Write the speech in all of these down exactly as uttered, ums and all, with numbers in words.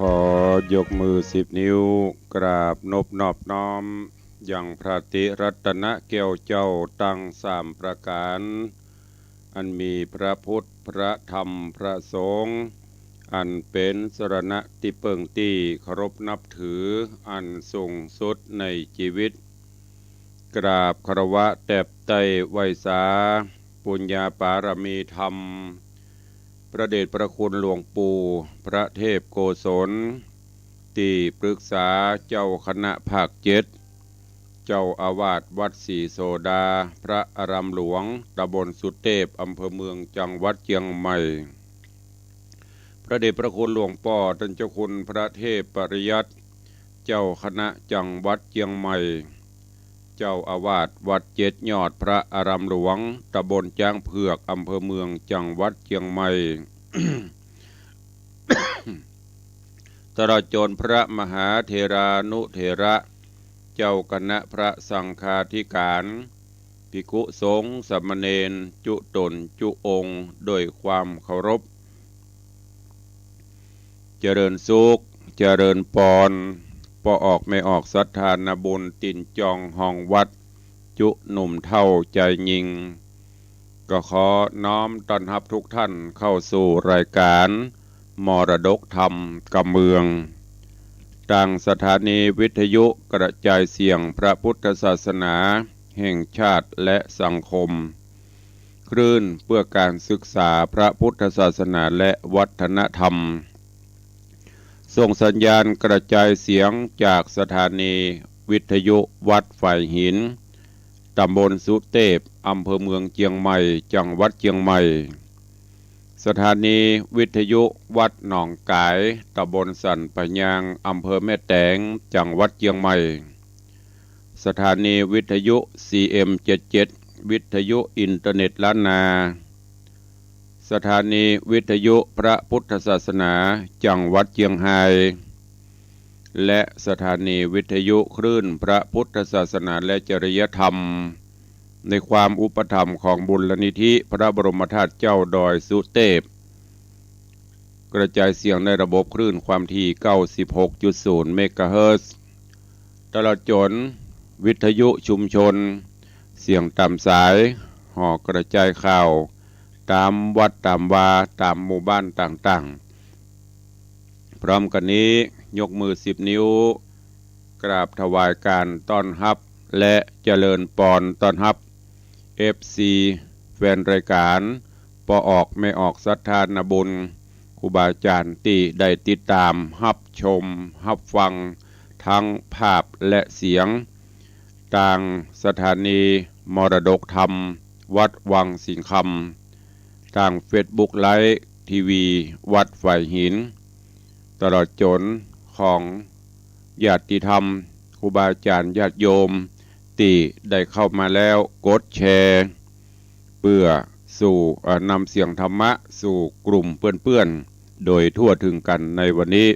ขอยกมือสิบนิ้ว กราบนบนอบน้อม ยังพระติรัตนแก้วเจ้าตังสามประก๋าน อันมีพระพุทธ พระธรรม พระสงฆ์ อันเป๋นสรณะตี้เปิ้งตี้เคารพนับถืออันสูงสุดในจีวิต กราบคารวะแตบไต้ไหว้สา ปุญญาปารมีธรรม พระเดชพระคุณหลวงปู่พระเทพโกศล ตี้ปรึกษาเจ้าคณะภาคเจ็ด เจ้าอาวาสวัดศรีโสดา พระอารามหลวง ตำบลสุเตพ อำเภอเมือง จังหวัดเจียงใหม่ พระเดชพระคุณหลวงป้อต้านเจ้าคุณพระเทพปริยัติ เจ้าคณะจังหวัดเจียงใหม่ เจ้าอาวาสวัดเจ็ดยอด พระอารามหลวง ตำบลจ๊างเผือก อำเภอเมือง จังหวัดเจียงใหม่ ตลอดจ๋นพระมหาเถรานุเถระ เจ้าคณะพระสังฆาธิการ ภิกขุสงฆ์สามเณร จุ๊ต๋นจุ๊องค์ โดยความเคารพ เจริญสุข เจริญปอน ป้อออกแม่ออกศรัทธานาบุญ ตี๋นจองฮองวัด จุ๊หนุ่มเฒ่าจายญิง ก็ขอน้อมต้อนฮับทุกท่านเข้าสู่รายการมรดกธรรมกำเมือง ตางสถานีวิทยุกระจายเสียงพระพุทธศาสนาแห่งชาติและสังคม คลื่นเพื่อการศึกษาพระพุทธศาสนาและวัฒนธรรม ส่งสัญญาณกระจายเสียงจากสถานีวิทยุวัดฝายหิน ตำบลสุเตพ อำเภอเมืองเจียงใหม่ จังหวัดเจียงใหม่ สถานีวิทยุวัดหนองก๋าย ตำบลสันป่ายาง อำเภอแม่แตง จังหวัดเจียงใหม่ สถานีวิทยุ ซีเอ็ม เจ็ดเจ็ด วิทยุอินเทอร์เน็ตล้านนา สถานีวิทยุพระพุทธศาสนาจังหวัดเจียงฮาย และสถานีวิทยุคลื่นพระพุทธศาสนาและจริยธรรม ในความอุปถัมภ์ของมูลนิธิพระบรมธาตุเจ้าดอยสุเตพ กระจายเสียงในระบบคลื่นความถี่ เก้าสิบหกจุดศูนย์ เมกะเฮิรตซ์ ตลอดจ๋นวิทยุชุมชน เสียงต๋ามสาย ห่อกระจายข่าว ต๋ามวัดต๋ามวา ต๋ามหมู่บ้านต่างๆ พร้อมกั๋นนี้ ยกมือสิบนิ้ว กราบถวายการต้อนฮับ และเจริญปอนต้อนฮับ เอฟซี แฟนรายการ ป้อออกแม่ออกศรัทธานาบุญ ครูบาอาจ๋ารย์ตี้ได้ติดต๋ามฮับชมฮับฟัง ตึงภาพและเสียง ตางสถานีมรดกธรรมวัดวังสิงห์คำ ตางเฟซบุ๊กไลฟ์ทีวีวัดฝายหิน ตลอดจ๋นของญาติธรรม ครูบาอาจ๋ารย์ญาติโยม ตี้ได้เข้ามาแล้วกดแชร์ เปื้อสู่ เอ่อ นำเสียงธรรมะสู่กลุ่มเปื้อนๆ โดยทั่วเถิงกั๋นในวันนี้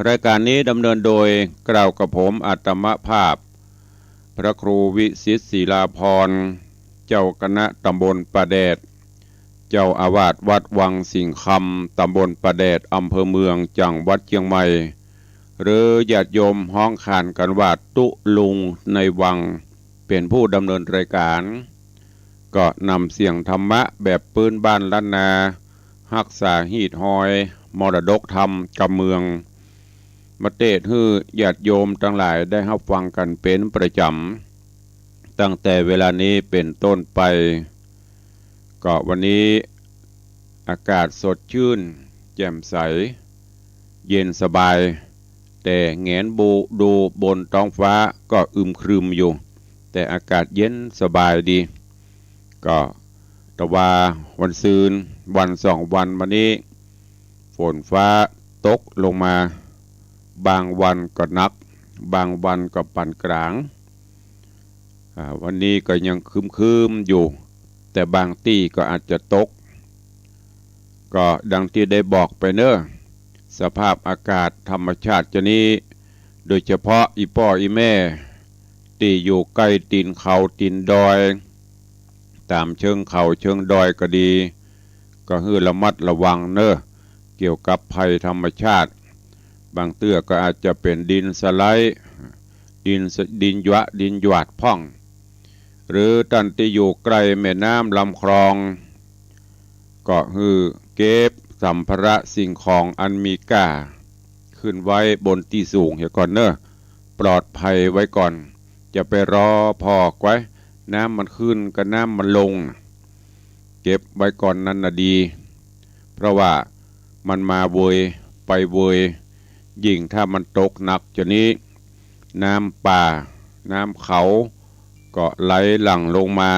รายการนี้ดำเนินโดยเกล้ากระผมอาตมาภาพ พระครูวิสิทธิ์ศิลาภรณ์ เจ้าคณะตำบลป่าแดด เจ้าอาวาสวัดวังสิงห์คำ ตำบลป่าแดด อำเภอเมือง จังหวัดเจียงใหม่ หรือญาติโยมฮ้องขานกั๋นว่าตุ๊ลุงในวัง เป๋นผู้ดำเนินรายการ ก็นำเสียงธรรมะแบบปื๊นบ้านล้านนา ฮักษาฮีตฮอยมรดกธรรมกำเมือง มาเตศน์หื้อญาติโยมตังหลายได้ฮับฟังกั๋นเป๋นประจ๋ำ ตั้งแต่เวลานี้เป๋นต้นไป ก็วันนี้อากาศสดชื่น แจ่มใส เย็นสบาย แต่แหงนบูดูบนต๊องฟ้าก็อึมครึมอยู่ แต่อากาศเย็นสบายดี ก็แต่ว่าวันซืน วันสองวันมานี้ ฝนฟ้าตกลงมา บางวันก็หนัก บางวันก็ปานก๋าง อ่า วันนี้ก็ยังครึมๆ อยู่ แต่บางตี้ก็อาจจะตก ก็ดังตี้ได้บอกไปเน่อ สภาพอากาศธรรมชาติจานี้ โดยเฉพาะอี่ป้ออี่แม่ ตี้อยู่ใก้ตี๋นเขาตี๋นดอย ต๋ามเชิงเขาเชิงดอยก็ดี ก็หื้อระมัดระวังเน่อ เกี่ยวกับภัยธรรมชาติ บางเตื้อก็อาจจะเป๋นดินสไลด์ ดินส- ดินหยวะ ดินหยาดพ่อง หรือต้านตี้อยู่ใก้แม่น้ำลำคลอง ก็หื้อเก็บสัมภาระสิ่งของอันมีก้าขึ้นไว้บนตี้สูงเหียก่อนเน่อ ปลอดภัยไว้ก่อน จะไปรอผ่อไกว น้ำมันขึ้นกับน้ำมันลง เก็บไว้ก่อนนั้นน่ะดี เพราะว่ามันมาเวยไปเวย ยิ่งถ้ามันตกหนักจานี้ น้ำป่า น้ำเขา ก็ไหลหลั่งลงมา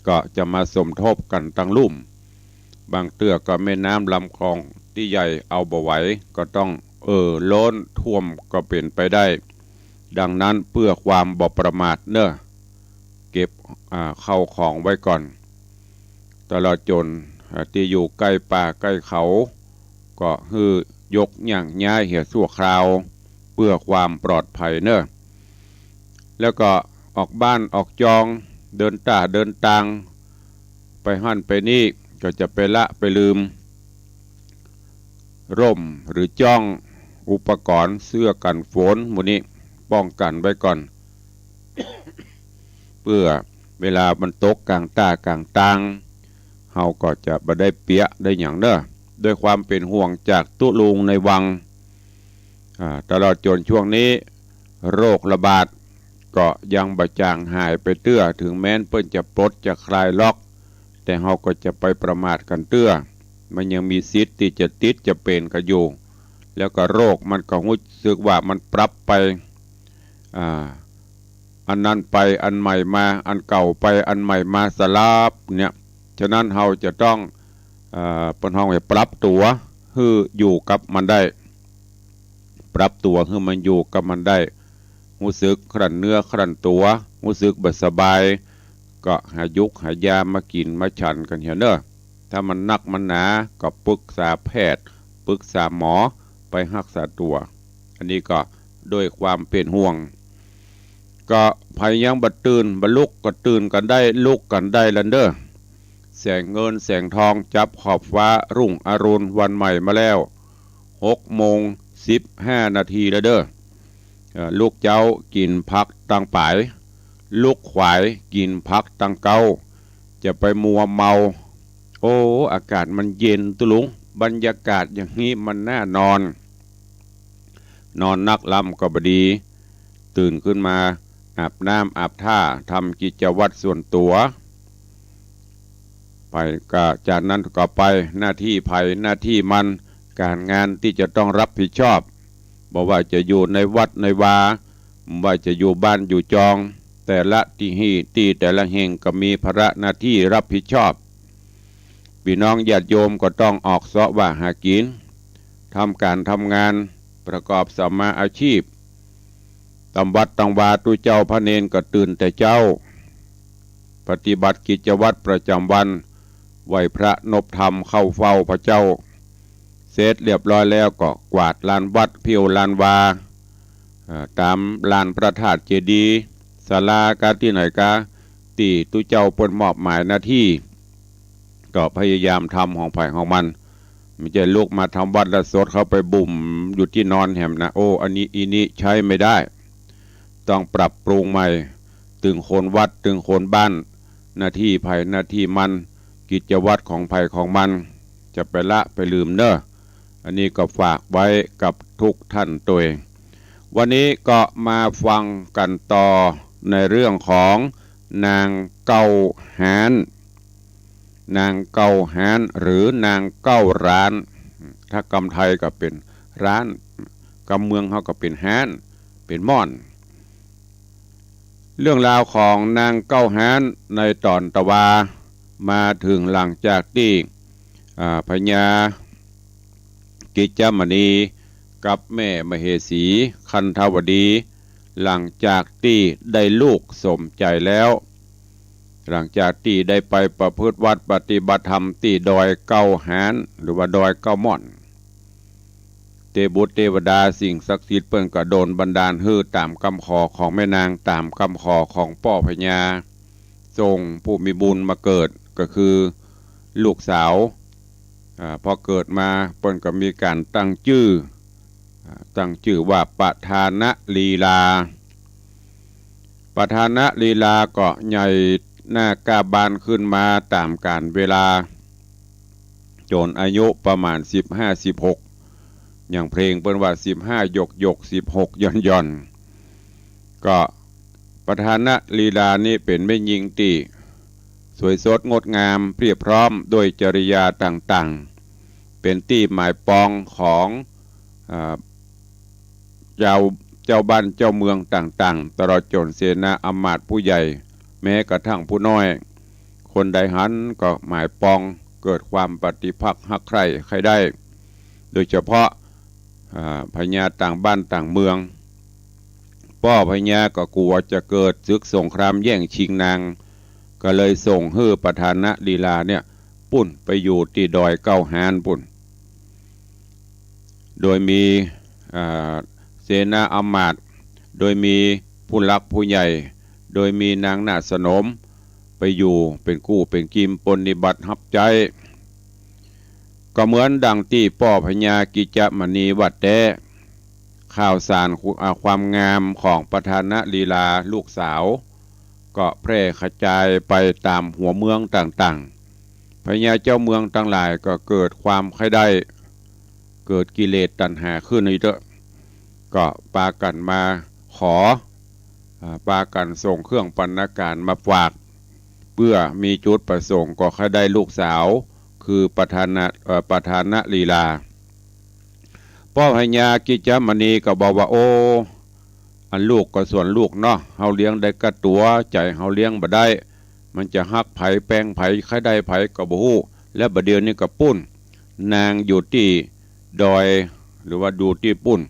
ก็จะมาสมทบกั๋นตังลุ่ม บางเตื้อก็แม่น้ำลำคลองตี้ใหญ่เอาบ่ไหว ก็ต้องเอ่อล้นท่วมก็เป๋นไปได้ ดังนั้นเพื่อความบ่ประมาทเน่อ เก็บ อ่า เข้าของไว้ก่อน ตลอดจ๋น อ่า ตี้อยู่ใก้ป่าใก้เขา ก็หื้อยกย่างย้ายเหียชั่วคราว เพื่อความปลอดภัยเน่อ แล้วก็ออกบ้านออกจอง เดินต้าเดินตาง ไปหั้นไปนี่ ก็จะไปละไปลืม ร่มหรือจ้อง อุปกรณ์เสื้อกั๋นฝนหมู่นี้ ป้องกั๋นไว้ก่อน เพื่อเวลามันตกก๋างต้าก๋างตาง เฮาก็จะบ่ได้เปียกได้หยังเน่อ ด้วยความเป๋นห่วงจากตุ๊ลุงในวัง อ่า ตลอดจ๋นช่วงนี้ โรคระบาดก็ยังบ่จ่างหายไปเตื้อ เถิงแม้นเปิ้นจะปลดจะคลายล็อก แต่เฮาก็จะไปประมาทกั๋นเตื้อ มันยังมีสิทธิ์ตี้จะติดจะเป๋นกั๋นอยู่ แล้วก็โรคมันก็ฮู้สึกว่ามันปรับไป อ่า อันนั้นไปอันใหม่มา อันเก่าไปอันใหม่มาสลับเนี่ย ฉะนั้นเฮาจะต้อง เอ่อ เปิ้นฮ้องว่าปรับตั๋วหื้ออยู่กับมันได้ ปรับตั๋วหื้อมันอยู่กับมันได้ ฮู้สึกครั่นเนื้อครั่นตั๋ว ฮู้สึกบ่สบาย ก็หายุกหายามากิ๋นมาฉันกั๋นเหียเน่อ ถ้ามันนักมันหนา ก็ปรึกษาแพทย์ ปรึกษาหมอ ไปฮักษาตั๋ว อันนี้ก็ด้วยความเป๋นห่วง ก็ใผยังบ่ตื่นบ่ลุกก็ตื่นกั๋นได้ลุกกั๋นได้ละเน่อ แสงเงินแสงทองจับขอบฟ้ารุ่งอรุณวันใหม่มาแล้ว หกโมงสิบห้านาทีละเน่อ เอ่อ ลุกเจ๊ากิ๋นผักตังป๋าย ลุกขวายกิ๋นผักตังเก๊า จะไปมัวเมา โอ้ อากาศมันเย็นตุ๊ลุง บรรยากาศอย่างนี้มันน่านอน นอนนักลำก็บ่ดี ตื่นขึ้นมาอาบน้ำอาบท่า ทำกิจวัตรส่วนตั๋ว ไปก็จากนั้นก็ไป หน้าตี้ใผหน้าตี้มัน ก๋านงานตี้จะต้องรับผิดชอบ บ่ว่าจะอยู่ในวัดในวา บ่ว่าจะอยู่บ้านอยู่จอง แต่ละตี้ ตี้แต่ละแห่งก็มีภาระหน้าตี้รับผิดชอบ ปี้น้องญาติโยมก็ต้องออกเซาะว่าหากิ๋น ทำก๋านทำงาน ประกอบสัมมาอาชีพ ต๋ามวัดต๋ามวาตุ๊เจ้าพระเณรก็ตื่นแต่เจ๊า ปฏิบัติกิจวัตรประจ๋ำวัน ไหว้พระนบธรรมเข้าเฝ้าพระเจ้า เสร็จเรียบร้อยแล้วก็กวาดลานวัดผิวลานวา เอ่อ ต๋ามลานพระธาตุเจดีย์ ศาลาก๊าตี้ไหนก๊า ตี้ตุ๊เจ้าเปิ้นมอบหมายหน้าตี้ ก็พยายามทำของใผของมัน บ่ใจ้ลุกมาทำวัตรแล้วสดเข้าไปบุ่มอยู่ตี้นอนแหมนะ โอ้ อันนี้ อี้นี้ใช้ไม่ได้ ต้องปรับปรุงใหม่ ตึงคนวัด ตึงคนบ้าน หน้าตี้ใผหน้าตี้มัน กิจวัตรของใผของมัน จะไปละไปลืมเน่อ อันนี้ก็ฝากไว้กับทุกท่านตวย วันนี้ก็มาฟังกั๋นต่อในเรื่องของนางเก๊าฮ้าน นางเก๊าฮ้าน หรือนางเก๊าฮ้าน ถ้ากำไทยก็เป๋นฮ้าน กำเมืองเฮาก็เป๋นฮ้าน เป๋นม่อน เรื่องราวของนางเก๊าฮ้านในต๋อนตะวา มาเถิงหลังจากตี้ อ่า พญากิจจมณีกับแม่มเหสีคันธวดี หลังจากตี้ได้ลูกสมใจ๋แล้ว หลังจากตี้ได้ไปประพฤติวัตรปฏิบัติธรรมตี้ดอยเก๊าฮ้าน หรือว่าดอยเก๊าม่อน เตบุตรเตวดาสิ่งศักดิ์สิทธิ์เปิ้นก็โดนบันดาลหื้อต๋ามกำขอของแม่นาง ต๋ามกำขอของป้อพญา ส่งผู้มีบุญมาเกิด ก็คือลูกสาว อ่า พอเกิดมาเปิ้นก็มีก๋านตั้งจื้อ อ่า ตั้งจื้อว่าประธานลีลา ประธานลีลาก็ใหญ่หน้ากล้าบานขึ้นมาต๋ามกาลเวลา จ๋นอายุประมาณสิบห้า สิบหก อย่างเพลงเปิ้นว่า สิบห้าหยกหยก สิบหกหย่อนหย่อน ก็ประธานลีลานี้เป๋นแม่ญิงตี้สวยสดงดงาม เปรียบพร้อมด้วยจริยาต่างๆ เป๋นตี้หมายปองของ อ่า เจ้า เจ้าบ้านเจ้าเมืองต่างๆ ตลอดจ๋นเสนาอำมาตย์ผู้ใหญ่ แม้กระทั่งผู้น้อย คนใดหันก็หมายปอง เกิดความปฏิภักษ์ฮักใคร่ใค่ได้ โดยเฉพาะ อ่า พญาต่างบ้านต่างเมือง ป้อพญาก็กั๋วจะเกิดศึกสงครามแย่งชิงนาง ก็เลยส่งหื้อประธานลีลาเนี่ย ปุ้นไปอยู่ตี้ดอยเก้าฮ้านปุ้น โดยมี อ่า เสนาอำมาตย์ โดยมีผู้หลักผู้ใหญ่ โดยมีนางนาฏสนม ไปอยู่เป๋นกู้เป๋นกิมปรนนิบัติฮับใจ๊ ก็เหมือนดังตี้ป้อพญากิจจมณีว่าแต๊ ข่าวสาร อ่า ความงามของประธานลีลาลูกสาว ก็แพร่กระจายไปต๋ามหัวเมืองต่างๆ พญาเจ้าเมืองตังหลายก็เกิดความใค่ได้ เกิดกิเลสตัณหาขึ้นอีกเต๊อะ ก็ปากั๋นมาขอ อ่า ปากั๋นส่งเครื่องบรรณาการมาฝาก เปื้อมีจุดประสงค์ก็ใค่ได้ลูกสาว คือประธาน เอ่อ ประธานลีลา ป้อพญากิจจมณีก็บอกว่า โอ้ อันลูกก็ส่วนลูกเนาะ เฮาเลี้ยงได้ก้าตั๋ว ใจ๋เฮาเลี้ยงบ่ได้ มันจะฮักใผแปงใผ ใค่ได้ใผก็บ่ฮู้ และบ่าเดี่ยวนี้ก็ปุ้น นางอยู่ตี้ดอย หรือว่าอยู่ตี้ปุ้น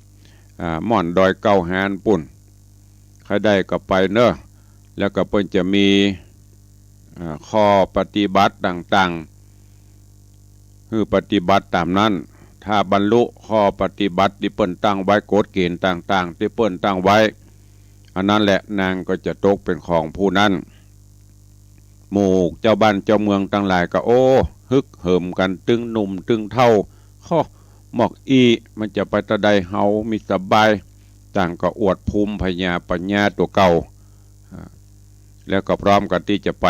อ่า ม่อนดอยเก้าฮ้านปุ้น ใค่ได้ก็ไปเนาะ แล้วก็เปิ้นจะมี อ่า ข้อปฏิบัติต่างๆ หื้อปฏิบัติต๋ามนั้น ถ้าบรรลุข้อปฏิบัติตี้เปิ้นตั้งไว้ กฎเกณฑ์ต่างๆ ตี้เปิ้นตั้งไว้ อันนั้นแหละนางก็จะตกเป๋นของผู้นั้น หมู่เจ้าบ้านเจ้าเมืองตังหลายก็ โอ้ ฮึกเหิมกั๋น ตึงหนุ่มตึงเฒ่า โฮ หมอกอี้ มันจะไปตะใด เฮามีสบาย ต่างก็อวดภูมิพญาปัญญาตั๋วเก่า อ่า แล้วก็พร้อมกั๋นตี้จะไป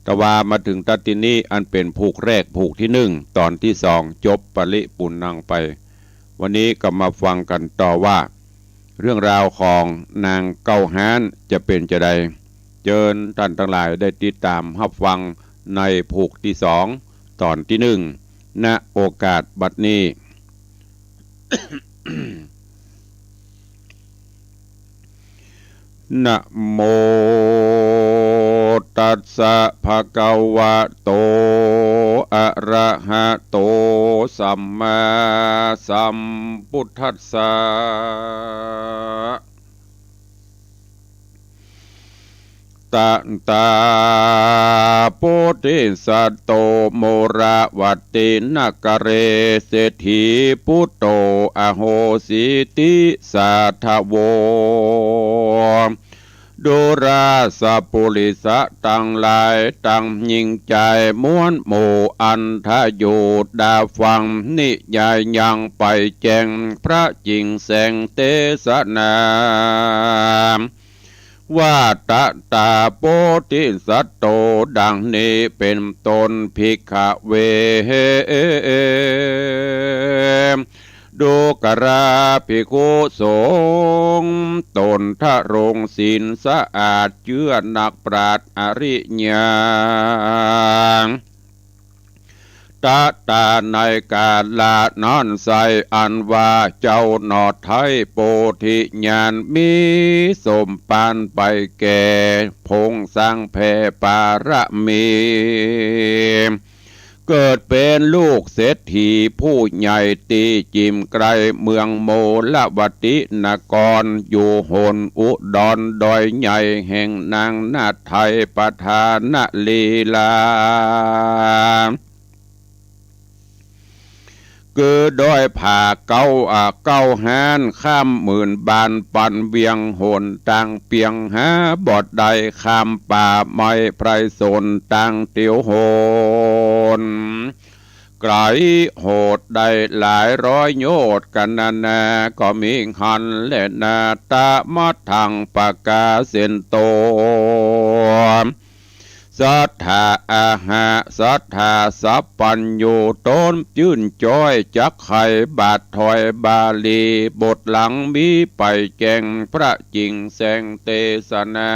แต่ว่ามาเถิงตั๊ดตี้นี้ อันเป๋นผูกแรก ผูกตี้หนึ่ง ต๋อนตี้สอง จบปริปุณณังไป วันนี้ก็มาฟังกั๋นต่อว่า เรื่องราวของนางเก้าฮ้านจะเป๋นจาใด เจิญต้านตังหลายได้ติดต๋ามฮับฟังในผูกตี้สอง ต๋อนตี้หนึ่ง ณ โอกาสบัดนี้ นะโมตัสสะ ภะคะวะโต อะระหะโต สัมมาสัมพุทธัสสะ ตะ ตา โพธิสัตโต โมระวัตตินคเร เศรษฐีปุตโต อโหสิติสาทโว ดูราสปุริสะตังหลาย ตังยิ่งใจ๋มวลหมู่ อันทะโยดาฟัง นิยายยังไปแจ้ง พระจิ่งแสงเตสนา ว่าตะ ตา โพธิสัตโต ดังนี้เป๋นต้น ภิกขะเว ดูกราภิกขุสงฆ์ ต๋นทะรงศีลสะอาด เจื้อนักปราชญ์อริยะ ตะ ตา ในกาละนั้นไส้ อันว่าเจ้าหนอไท้ โพธิญาณมีสมภารไปแก่ พงสร้างแผ่ปารมี เกิดเป๋นลูกเศรษฐีผู้ใหญ่ ตี้จิ่มใก้เมืองโมระวัตตินคร อยู่หนอุดรดอยใหญ่ แห่งนางนาฏไทยประธานลีลา คือดอยผาเก๊า อ่า เก๊าฮ้าน ข้ามหมื่นบาน ปันเวียงหนตางเปียง หาบ่ได้ข้ามป่าไม้ไพรสน ตางเตียวหน ไก๋โหดได้หลายร้อยโยชน์กั๋นนานา ก็มีหั้นแลนา ตะมะทังปะกาเสนโต สัตถาอาหะ สัตถาสัพพัญญู ต๋นจื้นจ๊อยจักใค่บาทถอยบาลี บทหลังมีไปแจ้งพระจิ่งแสงเตสนา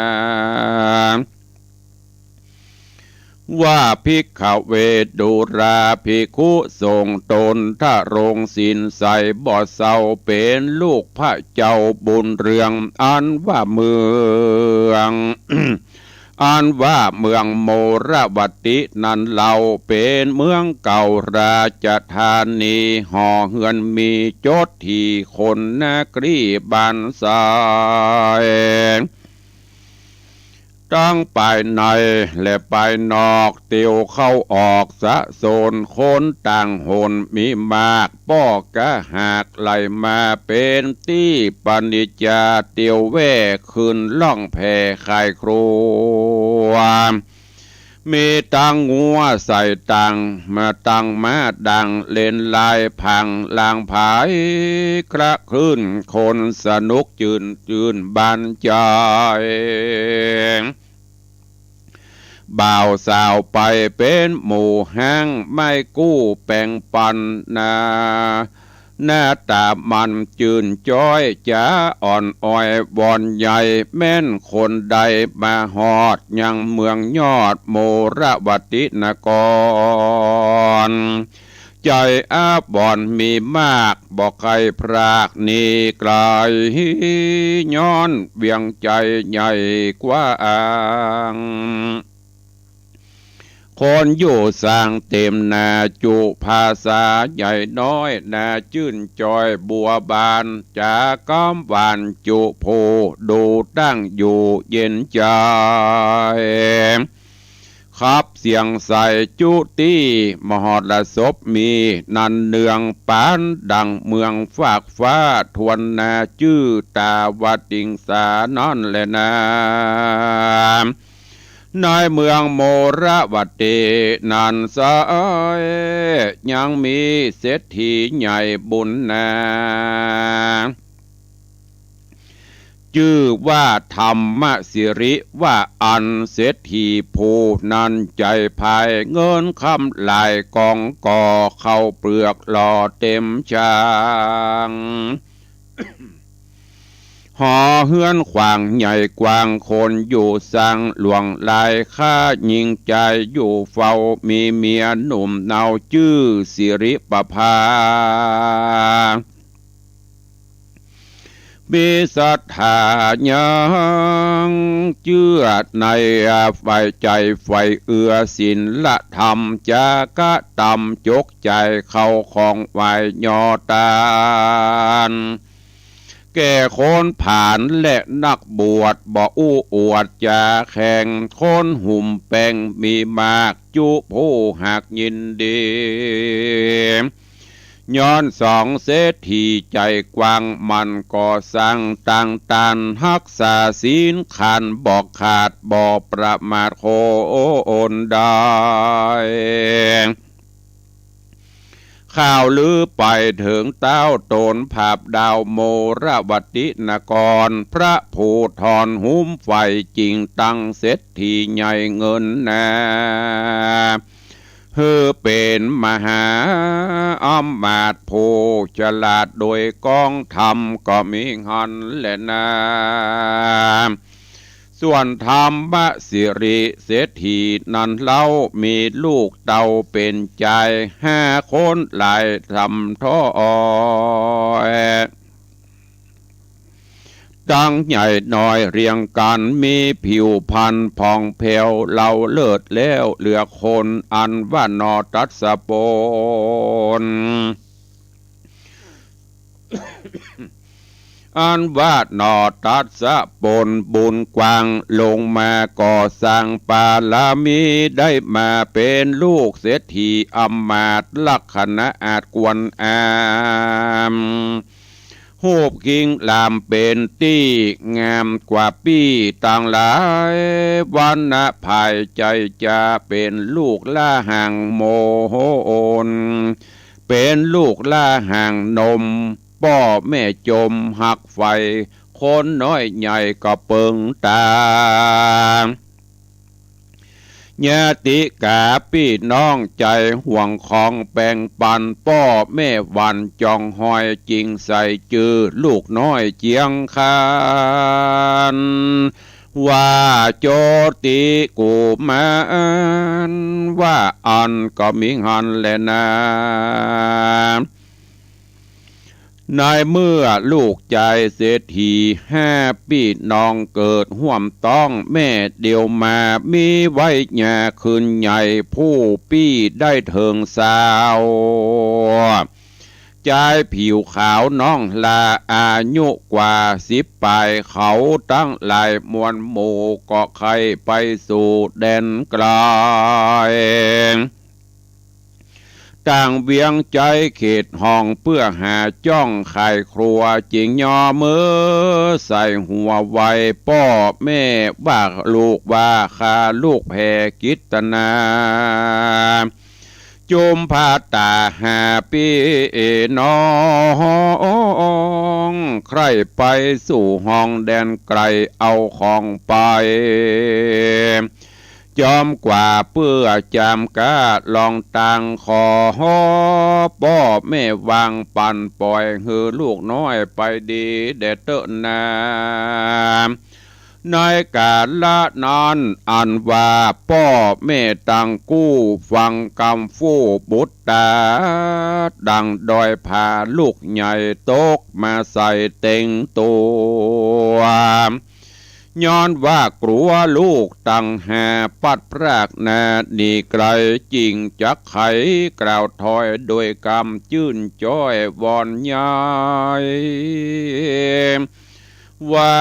ว่าภิกขเว ดูราภิกขุสงฆ์ ต๋นทรงศีลใสบ่เศร้า เป๋นลูกพระเจ้าบุญเรือง อันว่าเมือง อันว่าเมืองโมรวตินั้นเล่า เป๋นเมืองเก่าราชธานี หอเฮือนมีจดถี่คนนาครีบ้านทราย ตังภายในและภายนอก เตียวเข้าออกสะโสน คนต่างหนมีมาก ป้อกะหากไหลมา เป๋นตี้ปะนิจจา เตียวแว่ขึ้นล่องแพขายครัว มีตังงัวใส่ตัง มาตังม้าดัง เล่นลายผังลางผาย คละคลื่นคนสนุกจื้นจื้นบานใจ๋ บ่าวสาวไปเป๋นหมู่ฮ้าง ไม้กู้แป๋งปันนา หน้าต๋ามันจื้นจ๊อย จ๋าอ่อนอ้อยวอนใย แม้นคนใดมาฮอดยังเมืองยอดโมรวตินคร ใจ๋อาวรณ์มีมาก บ่ใค่พรากหนีไก๋ ย้อนเวียงใจ๋ใหญ่กว้าง คนอยู่สร้างเต๋มนา จุภาษาใหญ่น้อย นาจื้นจ๊อยบัวบาน จ๋ากำหวานจุผู้ ดูตั้งอยู่เย็นใจ๋ ขับเสียงใสจุติ มหรสพมี นันเนืองปานดั่งเมืองฟากฟ้า ทวนนาจื้อตาวติงสานั้นแลนา ในเมืองโมรวตินั้นไซร้ ยังมีเศรษฐีใหญ่บุญนา จื้อว่าธรรมสิริ ว่าอั้นเศรษฐีผู้นั้นใจ๋ไพ เงินคำหลายกองก่อ ข้าวเปลือกหล่อเต๋มชาง หอเฮือนขวางใหญ่กว้าง คนอยู่สร้างหลวงหลาย ข้าหญิงใจ๋อยู่เฝ้า มีเมียหนุ่มเนา จื้อสิริประภา มีศรัทธายังเจื้อในฝ่ายใจ๋ฝ่ายเอื้อศีลธรรม จ๋ากระตำจกใจ๋เข้าของไหว้ยอตาน แก่คนผาลและนักบวช บ่อู้อวดจ๋าแข่ง คนหุมแป้งมีมาก จุผู้หากยินดี ย้อนสองเศรษฐีใจ๋กว้าง มันก่อสร้างตั้งตาน ฮักษาศีลขันบ่ขาด บ่ประมาทคนใด ข่าวลือไปเถิงเต๊า ต๋นผาบดาวโมรวตินคร พระผู้ถอนหุมไฟจิ่งตั้งเศรษฐีใหญ่เงินนา หื้อเป๋นมหาอำมาตย์ผู้ฉลาดโดยกองธรรม ก็มีหั้นแลนา ส่วนธรรมสิริเศรษฐีนั้นเล่า มีลูกเต้าเป๋นจายห้าคนหลายสำถ้อย ตังใหญ่น้อยเรียงกั๋น มีผิวพรรณผ่องแผ้ว เลาเลิศแล้วเหลือคน อันว่าหน่อตัสสะปน อันว่าหน่อตัสสะปนบุญกว้าง ลงมาก่อสร้างบารมี ได้มาเป๋นลูกเศรษฐีอำมาตย์ ลักขณะอาจกวนอาม ฮูปคิงหลามเป๋นตี้งามกว่าปี้ตังหลาย วรรณะผายใจ๋จะเป๋นลูกละหังโมน เป๋นลูกละหังนม ป้อแม่จมฮักใฝ่ คนน้อยใหญ่ก็เปิงตา ญาติก๋าปี้น้องใจ๋ห่วงของแบ่งปัน ป้อแม่หวั่นจองฮอย จึงใส่จื้อลูกน้อยเจียงคาน ว่าโจติกุมาร ว่าอั้นก็มีหั้นแลนา ในเมื่อลูกจายเศรษฐีห้าปี้น้องเกิดฮ่วมต๊องแม่เดียวมา มีวัยยาขึ้นใหญ่ ผู้ปี้ได้เถิงสาว จายผิวขาวน้องลา อายุกว่าสิบป๋าย เขาตังหลายมวลหมู่ก็ใค่ไปสู่แดนไก๋ ต่างเวียงใจ๋เขตห้อง เปื้อหาจ้องขายครัว จึงย่อมือใส่หัวไหว้ป้อแม่ว่าลูกว่าข้าลูกแผ่กิตนา จุมพาต๋าห้าปี้น้อง ใค่ไปสู่ห้องแดนไก๋เอาของไป จอมกว่าเปื้อจามก้าลองตังขอ ป้อแม่วางปันป่อย หื้อลูกน้อยไปดีแด่เต๊อะนา ในกาละนั้นอันว่าป้อแม่ตังกู้ฟังกำฟู่บุตรต๋า ดังดอยผาลูกใหญ่ตกมาใส่เต็งตั๋ว ย้อนว่ากลัวลูกตังห้าปัดพรากนาหนีไก๋ จึงจักไขกล่าวถอยโดยกำจื้นจ้อยวอนใหญ่ ว่า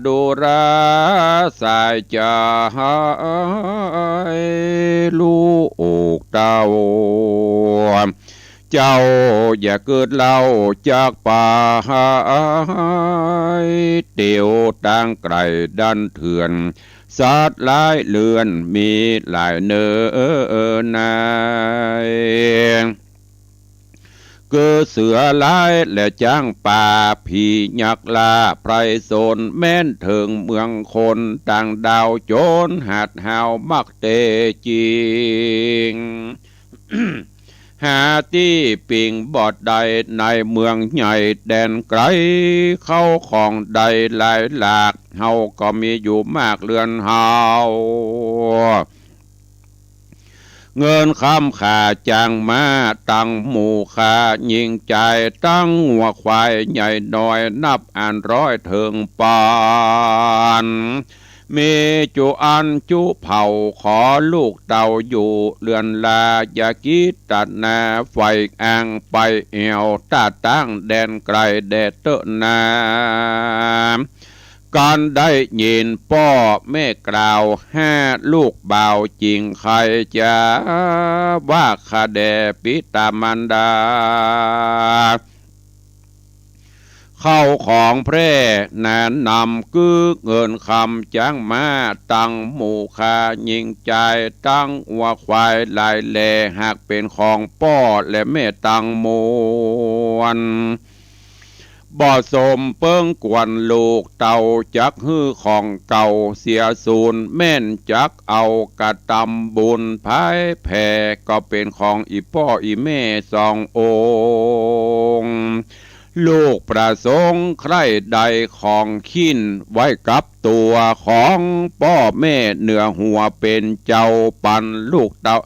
ดูราสายจาย ลูกเต้า เจ้าอย่ากึ๊ดเล่าจากไป เตียวตางไก๋ดันเถื่อน สัตว์ร้ายเลื่อนมีหลายเนอใน คือเสือร้ายและจ๊างป่า ผียักษ์ล่าไพรสน แม้นเถิงเมืองคนต่างดาวโจรหาดหาวมักเตจริง หาตี้ปิงบ่ได้ในเมืองใหญ่แดนไก๋ เข้าของได้หลายหลาก เฮาก็มีอยู่มากเรือนเฮา เงินคำข้าจ้างม้าตังหมู่ข้า ญิงจายตังงัวควายใหญ่น้อย นับอันร้อยเถิงปาน มีจุอันจุเผ่า ขอลูกเต้าอยู่เรือนลา อย่ากีตนาใฝ่อ้างไปแอ่ว ตาตั้งแดนไก๋แด่เต๊อะนา กันได้ยินป้อแม่กล่าวห้าลูกบ่าว จึงใค่จะว่าข้าแด่ปิตามารดา เข้าของแพร่หนานำ คือเงินคำจ๊างม้าตังหมู่ข้า ญิงจายตังงัวควายหลายแล หากเป๋นของป้อและแม่ตังมวล บ่สมเปิงควรลูกเต้าจักหื้อของเก่าเสียสูญ แม้นจักเอากระตำบุญผายแผ่ ก็เป๋นของอี่ป้ออี่แม่สององค์ ลูกประสงค์ใคร่ได้ของขิ้นไว้กับตั๋ว ของป้อแม่เหนือหัวเป๋นเจ้าปันลูกเต้า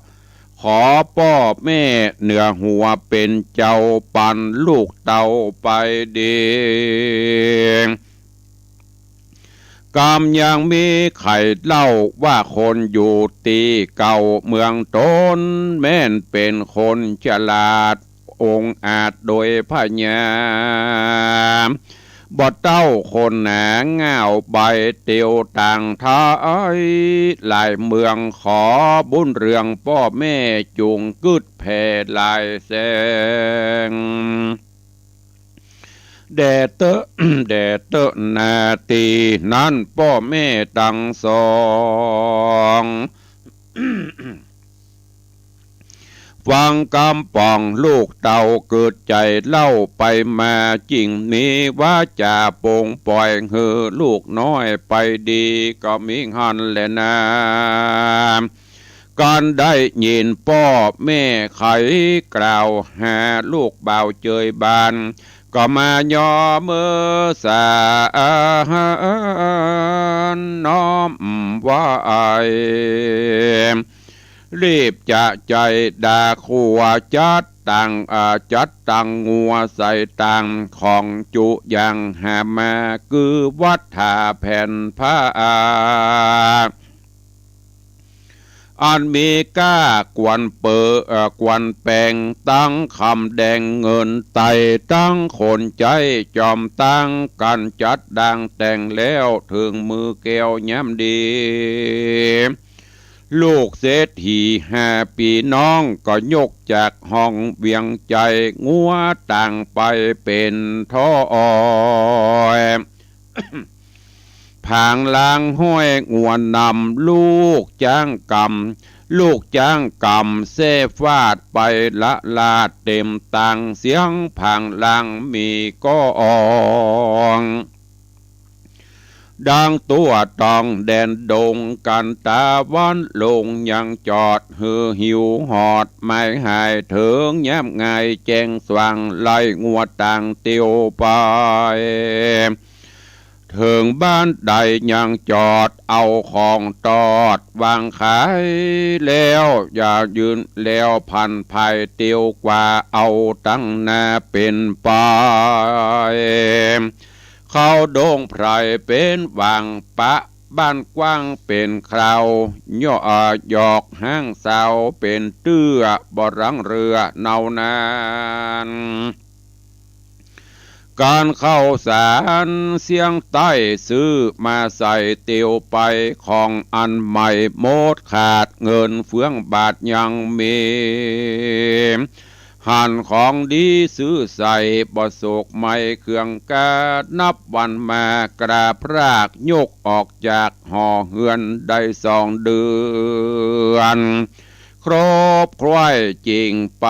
ขอป้อแม่เหนือหัวเป๋นเจ้าปันลูกเต้าไปดี กำยังมีใค่เล่าว่าคนอยู่ตี้เก่าเมืองตน แม้นเป๋นคนฉลาดองอาจโดยพญา บ่เต้าคนหนาง่าวใบเตียวต่างไทย หลายเมืองขอบุญเรืองป้อแม่จุ่งกึ๊ดแผ่หลายแสง แด่เต๊อะ แด่เต๊อะนาตี้นั้นป้อแม่ตังสอง ฟังกำป๋องลูกเต้าเกิดใจ๋เล่าไปมา จิ่งมีวาจ๋าปลงป่อยหื้อลูกน้อยไปดี ก็มีหั้นแหละนา กันได้ยินป้อแม่ใค่กล่าวหาลูกบ่าวเจยบาน ก็มาย่อเมินสาน้อมไหว้ รีบจะใจ๋ด่าขั่วจัดตั้ง อ่า จัดตั้งงัวใส่ตางของจุอย่างหามา คือวัตถาแผ่นผ้า อันมีก้ากวนเป๋อ เอ่อ กวนแป๋ง ตึงคำแดงเงินไต ตึงคนใจ๊จอมตึงกั๋นจัดดางแต่งแล้ว เถิงมื้อแก้วย้ำดี ลูกเศรษฐีห้าปี้น้องก็ยกจากห้องเวียงใจ๋ งัวตางไปเป๋นถ้อย ผางหลังห้อยงัวนำ ลูกจ๊างกำ ลูกจ๊างกำแซ่ฟาดไปละลาดเต๋มตาง เสียงผางหลังมีก้อง ดังตั๋วตองแดนดง กั๋นต๋าวันลงยังจอด หื้อหิวหอด หมายหายเถิงย้ำง่ายแจ้งสว่าง ไล่งัวตางเตียวไป เถิงบ้านใดยังจอด เอาของตอดวางขายแล้ว อย่ายืนแล้ว ผันผายเตียวกว่า เอาตังหน้าเป๋นไป เข้าดงไพรเป๋นหว่าง ปะบ้านกว้างเป๋นคราว ย่อ อ่า หยอกฮ้างสาวเป๋นเตื้อ บ่รังเรือเนานั้น ก๋านข้าวสารเสียงใต้ ซื้อมาใส่เตียวไป ของอันใหม่หมดขาด เงินเฟืองบาทยังมี หันของดีซื้อใส่ บ่โศกไหม้เครื่องกา นับวันมากราบพราก ยกออกจากหอเฮือนได้สองเดือน ครบคร่ายจิ่งไป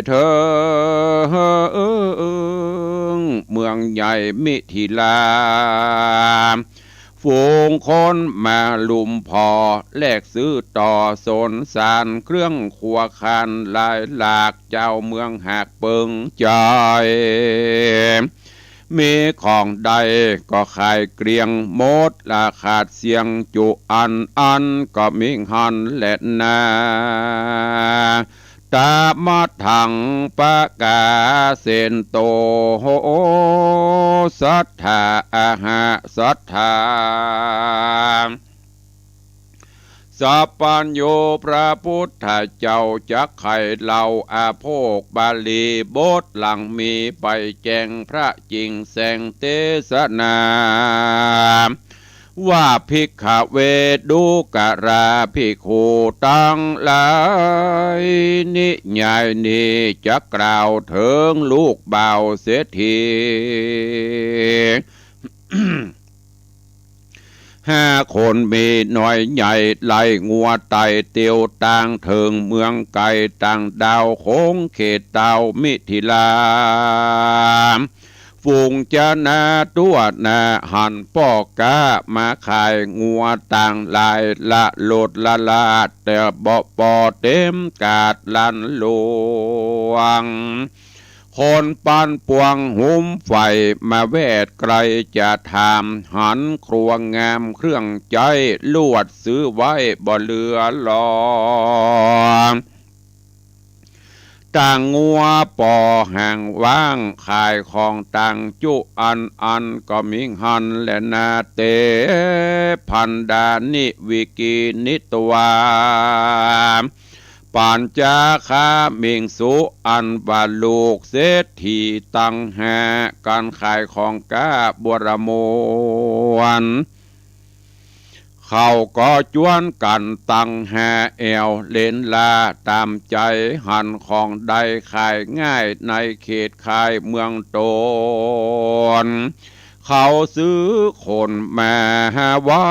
เถิงเมืองใหญ่มิถิลา ฝูงคนมาลุมผ่อ แลกซื้อต่อสนสาร เครื่องครัวคานหลายหลาก เจ้าเมืองหากเปิงใจ๋ มีของใดก็ขายเกลี้ยงหมด ละขาดเสี้ยงจุอันอัน ก็มีหั้นแลนา ตะมะทังปะกาเสนโต โห สัตถา อะหะ สัตถา สัพพัญญู พระพุทธเจ้าจักใค่เล่าอโภคบาลี บทหลังมีไปแจ้งพระจิ่งแสงเตสนา ว่าภิกขเว ดูกราภิกขุตังหลาย นิยายนี้จักกล่าวเถิงลูกบ่าวเศรษฐี ห้าคนมีน้อยใหญ่ ไล่งัวไต่เตียวตาง เถิงเมืองไก๋ต่างดาว โขงเขตเต้ามิถิลา ฝูงจนาตั๋วหน้า หันป้อก๊ามาขายงัวตางหลาย ละโลดละลาด แต่บ่ปอเต๋มกาดลันหลวง คนปันปวงหุมไฟมาแวดใกล้จะถาม หันครัวงามเครื่องใจ๊ ลวดซื้อไว้บ่เหลือหลอ ตางงัวปอห่างว่าง ขายของตางจุอันอัน ก็มีหั้นแลนา เต ภันดานิ วิกิณฑิตวา ปัญจาคามิงสุ อันว่าลูกเศรษฐีตังห้า กั๋นขายของก๊าบัวระมวล เขาก็จวนกั๋นตังห้าแอ่ว เล็นลาต๋ามใจ๋ หันของได้ขายง่าย ในเขตคายเมืองตน เขาซื้อคนมาไว้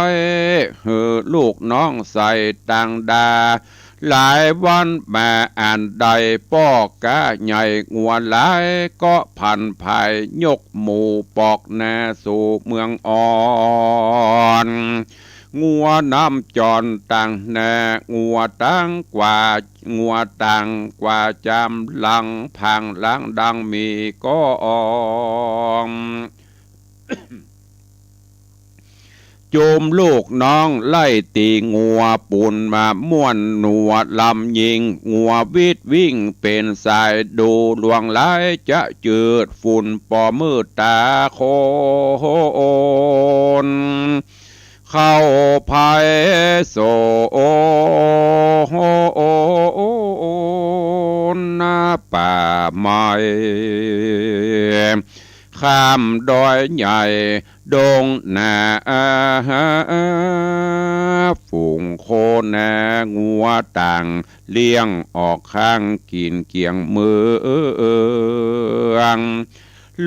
หื้อลูกน้องใส่ตังดา หลายวันมาอันใด ป้อก๊าใหญ่งัวหลาย ก็ผันผายยกหมู่ปอกนาสู่เมืองอ่อน งัวน้ำจรตังหน้า งัวตางกว่า งัวตางกว่าจามหลัง ผางหลังดังมีก็อ่อง จุมลูกน้องไล่ตี๋งัวปูนมาม่วนหนัวลำยิง งัววิดวิ่งเป๋นสาย ดูหลวงหลายจะจืด ฝุ่นปอมืดต๋าคน เข้าไพศาลป่าไม้ ข้ามดอยใหญ่ดงหนา ฝูงโคนางัวต่าง เลี้ยงออกข้างกิ๋นเกี่ยงเมือง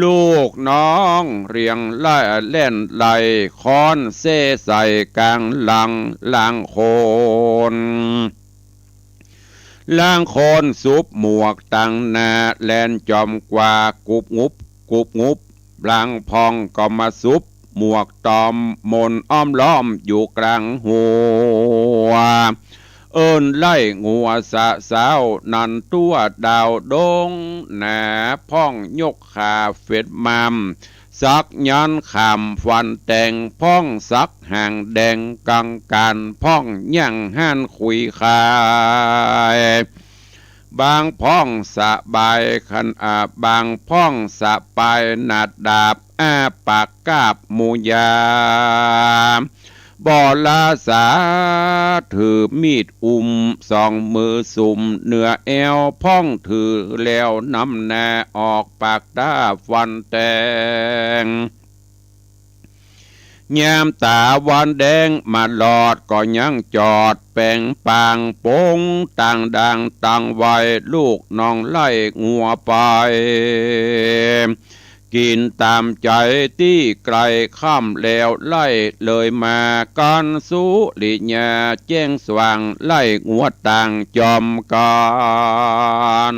ลูกน้องเรียงไล่แล่นไล่ ค้อนเส้ใส่ก๋างหลัง ลางคน ลางคนสุบหมวกตังหน้า แล่นจ่อมกว่ากุบงุบ กุบงุบ ลางพ่องก็มาสุบหมวกต๋อม มนอ้อมล้อมอยู่ก๋างหัว เอิ้นไล่งัวสะเซ้า นั้นตั๋วดาวดงหนา พ่องยกขาเฟ็ดมาม สักยันต์ขามฟันแตง พ่องสักหางแดงกังกาน พ่องย่างห้านคุยขาย บางพ่องสะบายขัน อ่า บางพ่องสะปายหนาดดาบ อ้าปากกาบหมู่ยา บ่ละสาถือมีดอุ้ม สองมือสุมเหนือแอว พ่องถือแหลวนำหน้า ออกปากต้าฟันแตง ยามต๋าวันแดงมาลอด ก็ยังจอดแป๋งปางปง ต่างด่างต่างไว ลูกน้องไล่งัวไป กิ๋นต๋ามใจ๋ตี้ไก๋ ค่ำแล้วไล่เลยมา กั๋นสุริยาแจ้งสว่าง ไล่งัวต่างจ่อมกั๋น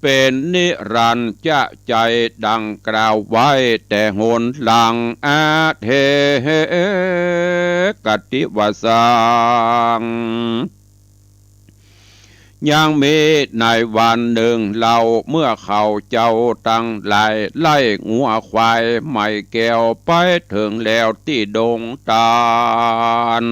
เป๋นนิรันดร์จะใจ๋ ดังกล่าวไว้แต่หนหลัง อเถกติวสัง ยังมีในวันนึ่งเล่า เมื่อเขาเจ้าตังหลาย ไล่งัวควายไหม้แก้ว ไปเถิงแล้วตี้ดงต๋าล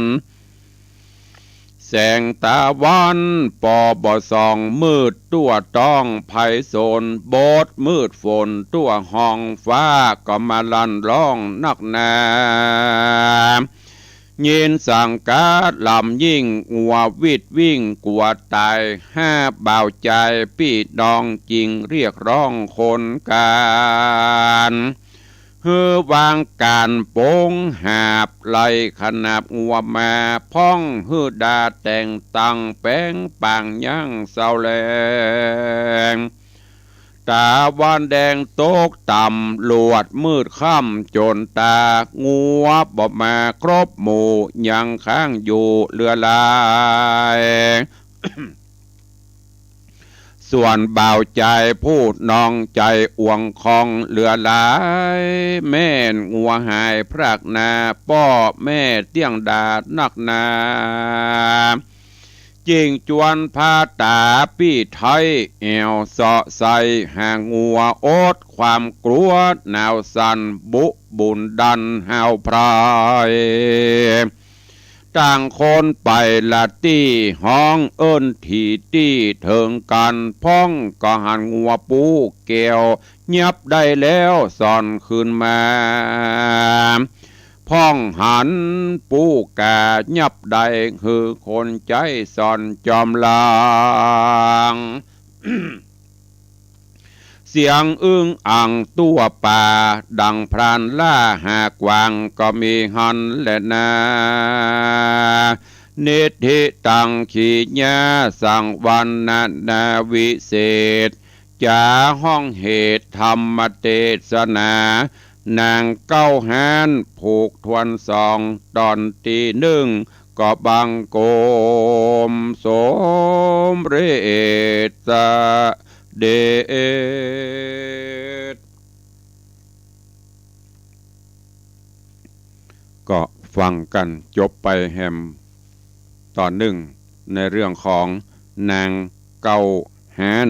แสงต๋าวันปอบ่ส่อง มืดตั๋วต๊องไพศาล บดมืดฝนตั๋วห้อง ฟ้าก็มาลั่นร้องนักหนา ยินสังกาดลำยิ่ง งัววิดวิ่งกั๋วต๋าย ห้าบ่าวจายปี้น้อง จึงเรียกร้องคนก๋าน หื้อวางก๋านปงหาบ ไล่ขนาบงัวมา พ่องหื้อดาแต่งตัง แป๋งปางยังเศร้าแลง ต๋าวันแดงตกต่ำ ลวดมืดค่ำจ๋นต๋า งัวบ่มาครบหมู่ ยังค้างอยู่เหลือหลาย ส่วนบ่าวจายผู้น้องใจ๋อ่วงคองเหลือหลาย แม่นงัวหายพรากนา ป้อแม่เตี้ยงดานักหนา จึงจวนพาต๋าปี้ไท้ แอ่วเซาะใส่หางัว อดความกลัวหนาวสั่น บุบุนดันห้าวพราย ต่างคนไปละตี้ ฮ้องเอิ้นถี่ตี้เถิงกั๋น พ่องก็หันงัวปูแก้ว ยับได้แล้วส่อนคืนมา พ่องหันปูก๋ายับได้ หื้อคนใจ๊ส่อนจ่อมหลัง เสียงอึ้งอังทั่วป่า ดังพรานล่าหากวางก็มีหั้นแลนา นิทธิตัง ขีญา สังวรรณนาวิเศษ จ๋าฮ้องเหตุธรรมเตสนา นางเก๊าฮ้านผูกถ้วนสอง ต๋อนตี้นึ่ง ก็บังคมสมเร็จเสด็จ ก็ฟังกั๋นจบไปแหมต๋อนนึ่ง ในเรื่องของนางเก๊าฮ้าน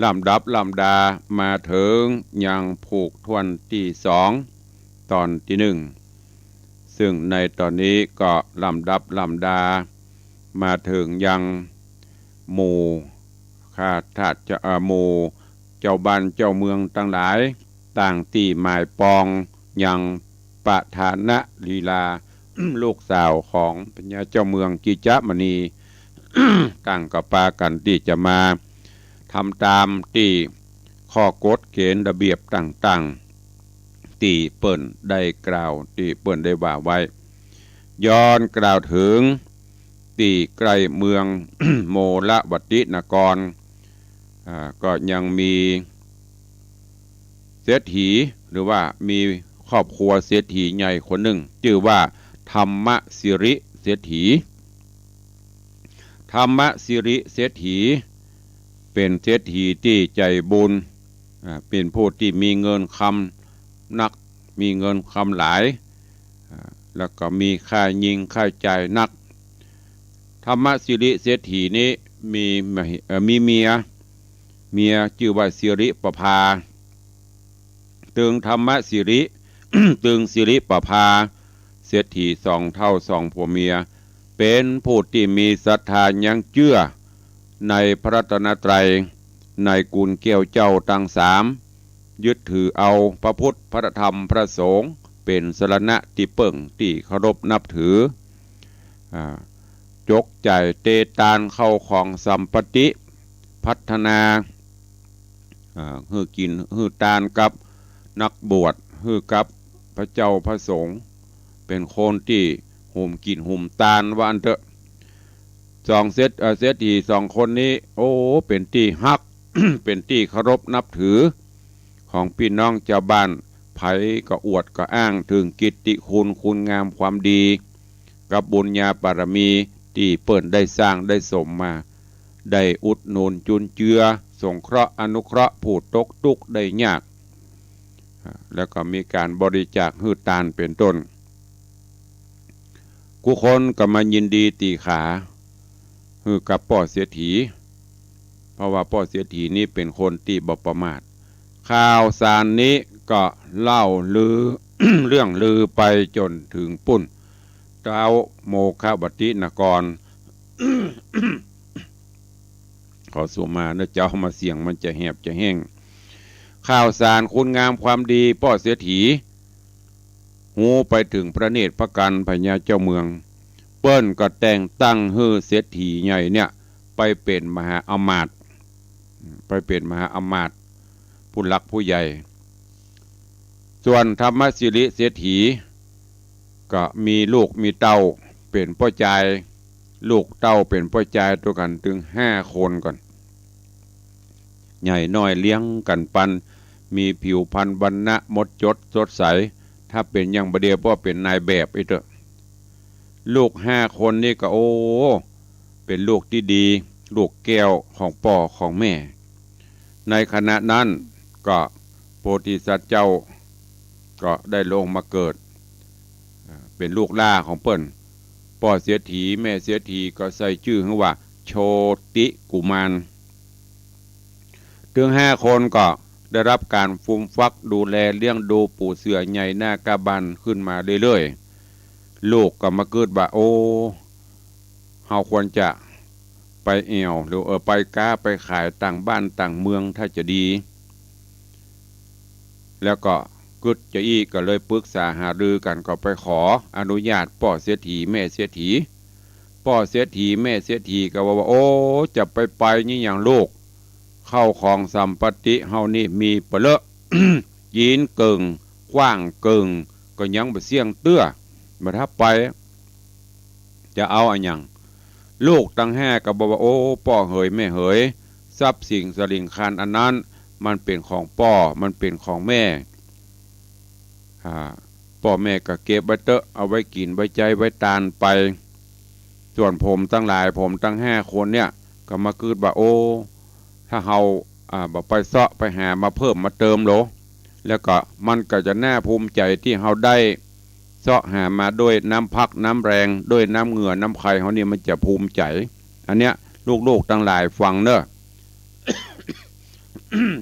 ลำดับลำดามาเถิงยังผูกถ้วนตี้สอง ต๋อนตี้นึ่ง ซึ่งในต๋อนนี้ก็ลำดับลำดามาเถิงยังหมู่ข้าทาส เอ่อ หมู่เจ้าบ้านเจ้าเมืองตังหลาย ต่างตี้หมายปองยังประธานลีลา ลูกสาวของพญาเจ้าเมืองกิจจมณี ต่างก็ปากั๋นตี้จะมาทำต๋ามตี้ข้อกฎเกณฑ์ระเบียบต่างๆ ตี้เปิ้นได้กล่าว ตี้เปิ้นได้ว่าไว้ ย้อนกล่าวเถิงตี้ใก้เมืองโมลวตินคร อ่า ก็ยังมีเศรษฐี หรือว่ามีครอบครัวเศรษฐีใหญ่คนนึ่ง จื้อว่าธรรมสิริเศรษฐี ธรรมสิริเศรษฐี เป๋นเศรษฐีตี้ใจ๋บุญ อ่า เป๋นผู้ตี้มีเงินคำนัก มีเงินคำหลาย อ่า แล้วก็มีค่ายิงค่าจ่ายนัก ธรรมสิริเศรษฐีนี้มี เอ่อ มีเมีย เมียจื้อว่าสิริประภา ตึงธรรมสิริ ตึงสิริประภา เศรษฐีสองเฒ่าสองผัวเมีย เป๋นผู้ตี้มีศรัทธายังเจื้อในพระรัตนตรัย ในคุณแก้วเจ้าตังสาม ยึดถือเอาพระพุทธ พระธรรม พระสงฆ์ เป๋นสรณะตี้เปิ้งตี้เคารพนับถือ อ่า จกจ่ายเตตานเข้าของสัมปติ พัฒนา อ่า หื้อกิ๋นหื้อตานกับนักบวช หื้อกับพระเจ้าพระสงฆ์ เป๋นคนตี้หุมกิ๋นหุมตานว่าอั้นเต๊อะ สองเศรษฐ เอ่อ เศรษฐีสองคนนี้ โอ้ เป๋นตี้ฮัก เป๋นตี้เคารพนับถือ ของปี้น้องจาวบ้าน ใผก็อวดก็อ้างถึงกิตติคุณ คุณงามความดี กับบุญญาบารมีตี้เปิ้นได้สร้างได้สมมา ได้อุดหนุนจุนเจือ สงเคราะห์อนุเคราะห์ผู้ตกตุ๊กข์ได้ยาก แล้วก็มีก๋านบริจาคหื้อตานเป๋นต้น กู้คนก็มายินดีตี๋ขา หื้อกับป้อเศรษฐี เพราะว่าป้อเศรษฐีนี้เป๋นคนตี้บ่ประมาท ข่าวสารนี้ก็เล่าลือ เรื่องลือไปจ๋นถึงปู้น ต๊าวโมควัตตินคร ขอสุมาเน่อเจ้า มาเสียงมันจะแหบจะแห้ง ข่าวสารคุณงามความดีป้อเศรษฐี ฮู้ไปถึงพระเนตรพระกันพญาเจ้าเมือง เปิ้นก็แต่งตั้งหื้อเศรษฐีใหญ่เนี่ย ไปเป๋นมหาอำมาตย์ ไปเป๋นมหาอำมาตย์ ผู้หลักผู้ใหญ่ ส่วนธรรมสิริเศรษฐี ก็มีลูกมีเต้าเป๋นป้อจาย ลูกเต้าเป๋นป้อจายตวยกั๋นตึงห้าคนก่อน ใหญ่น้อยเลี้ยงกั๋นปัน มีผิวพรรณวรรณะหมดจดสดใส ถ้าเป๋นอย่างบ่าเดี่ยวป้อเป๋นนายแบบอี้เต๊อะ ลูกห้าคนนี้ก็ โอ้ เป๋นลูกตี้ดี ลูกแก้วของป้อของแม่ ในขณะนั้นก็โพธิสัตว์เจ้าก็ได้ลงมาเกิด อ่า เป๋นลูกหล้าของเปิ้น ป้อเศรษฐีแม่เศรษฐีก็ใส่จื้อหื้อว่าโชติกุมาร ตึงห้าคนก็ได้รับก๋านฟูมฟักดูแลเลี้ยงดูปู่เสื่อใหญ่นาคบาลขึ้นมาเรื่อยๆ ลูกก็มากึ๊ดว่า โอ้ เฮาควรจะไปแอ่ว หรือ เออ ไปก๊าไปขายต่างบ้านต่างเมืองถ้าจะดี แล้วก็กึ๊ดจะอี้ก็เลยปรึกษาหารือกั๋น ก็ไปขออนุญาตป้อเศรษฐีแม่เศรษฐี ป้อเศรษฐีแม่เศรษฐีก็ว่า ว่า โอ้ จะไปไปนี่หยังลูก เข้าของสัมปติเฮานี่มีเป๋อเลอะ จี๋นเกิ่ง กว้างเกิ่ง ก็ยังบ่เสี้ยงเตื้อ บ่ถ้าไป จะเอาอะหยัง ลูกตังห้าก็บอกว่า โอ้ ป้อเหยแม่เหย ทรัพย์สิ่งสะหลิงคารอันนั้น มันเป๋นของป้อ มันเป๋นของแม่ อ่า ป้อแม่ก็เก็บไว้เต๊อะ เอาไว้กิ๋นไว้ใจ๊ไว้ตานไป ส่วนผมตังหลาย ผมตังห้าคนเนี่ย ก็มากึ๊ดว่า โอ้ ถ้าเฮา อ่า บ่ไปเซาะไปหามาเพิ่มมาเติมโหล แล้วก็มันก็จะน่าภูมิใจ๋ตี้เฮาได้เซาะหามาด้วยน้ำพักน้ำแรง ด้วยน้ำเหงื่อน้ำไคเฮานี่ มันจะภูมิใจ๋ อันเนี้ย ลูกๆ ตังหลายฟังเน่อ